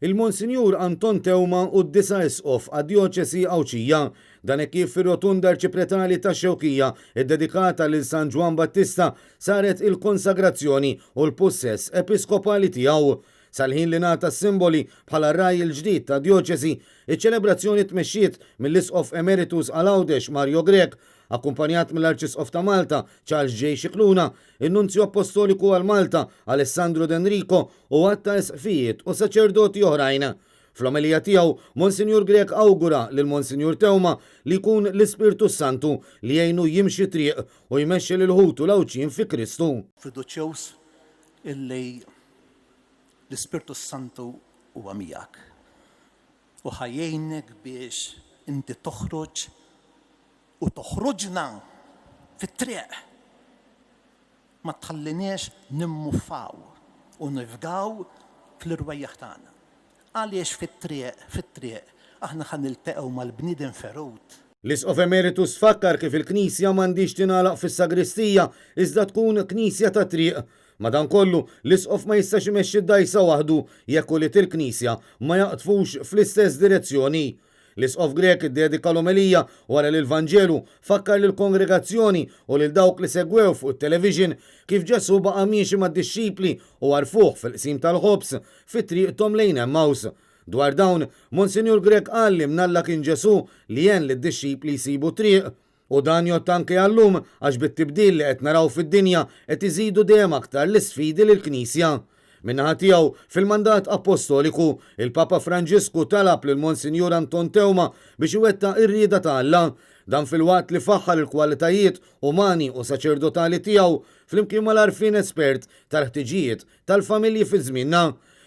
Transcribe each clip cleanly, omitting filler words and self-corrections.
Il-Monsinjur Anton Teuma hu d-disa' Isqof għad-Djoċesi Għawdxija. Dan hekk kif fir-Rotunda Arċipretali tax-Xewkija, iddedikata lil San Ġwann Battista, saret il-konsagrazzjoni u l-pussess episkopali tiegħu. Sal-ħin li ngħata s-simboli bħala r-ragħaj il-ġdid tad-djoċesi, iċ-ċelebrazzjoni tmexxiet mill-Isqof Emeritus għal Għawdex Mario Grech, akkumpanjat mill-Arċisqof ta' Malta Charles J. Scicluna, in-Nunzju Appostoliku għal Malta Alessandro D'Enrico u għadd ta' isqfijiet u saċerdoti oħrajn. Fl-omelija tiegħu, Monsinjur Grech awgura lil Monsinjur Teuma li jkun l-Ispirtu s-Santu li jgħinu jimxi t-triq u jmexxi lil ħutu l-Għawdxin fi Kristu. Fiduċjuż illi L-Ispirtu s-Santu huwa miegħek u ħa jgħinek biex inti toħroġ u toħroġna fit-triq. Ma tħalliniex nimmuffaw u nifgaw fl-irwejjaħ tagħna. Għaliex fit-triq, fit-triq, aħna ħa nilteqgħu mal-bniedem ferut. L-Isqof Emeritus fakkar kif il-Knisja m'għandhiex tingħalaq fis-sagristija iżda tkun Knisja tat-triq. Madankollu, l-Isqof ma jistax imexxi d-dgħajsa waħdu jekk ulied il-Knisja ma jaqdfux fl-istess direzzjoni. L-Isqof Grech iddedika l-omelija wara li l-Vanġelu fakkar lill-kongregazzjoni u lil dawk li segwew fuq it-television kif Ġesù baqa' miexi mad-dixxipli u għarfuh fil-qsim tal-ħobż fi triqthom lejn Emmaus. Dwar dawn, Monsinjur Grech qal li mnalla kien Ġesù li għen lid-dixxipli jsibu t-triq. U dan jgħodd anke għal-lum għax bit-tibdil li qed naraw fid-dinja qed iżidu dejjem aktar l-isfidi lill-Knisja. Min-naħa tiegħu, fil-mandat appostoliku, il-Papa Franġisku talab lil Monsinjur Anton Teuma biex iwettaq ir-rieda ta' Alla. Dan filwaqt li faħħar il-kwalitajiet umani u saċerdotali tiegħu flimkien mal-għarfien espert tal-ħtiġijiet tal-familji fi żmienna.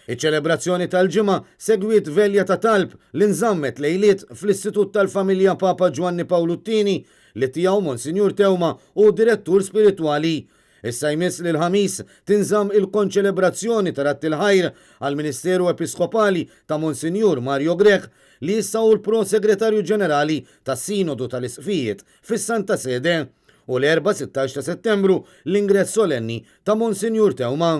Iċ-ċelebrazzjoni tal-Ġimgħa segwiet velja ta' talb li nżammet lejliet fl-Istitut tal-Familja Papa Ġwanni Pawlu t-Tieni li tiegħu Monsinjur Teuma hu direttur spiritwali. Issa jmiss li l-Ħamis tinżamm il-konċelebrazzjoni ta' radd il-ħajr għall-ministeru episkopali ta' Monsinjur Mario Grech li issa hu l-Pro-Segretarju Ġenerali tas-Sinodu tal-Isqfijiet fis-Santa Sede u l-Erbgħa 16 ta' Settembru l-ingress solenni ta' Monsinjur Teuma.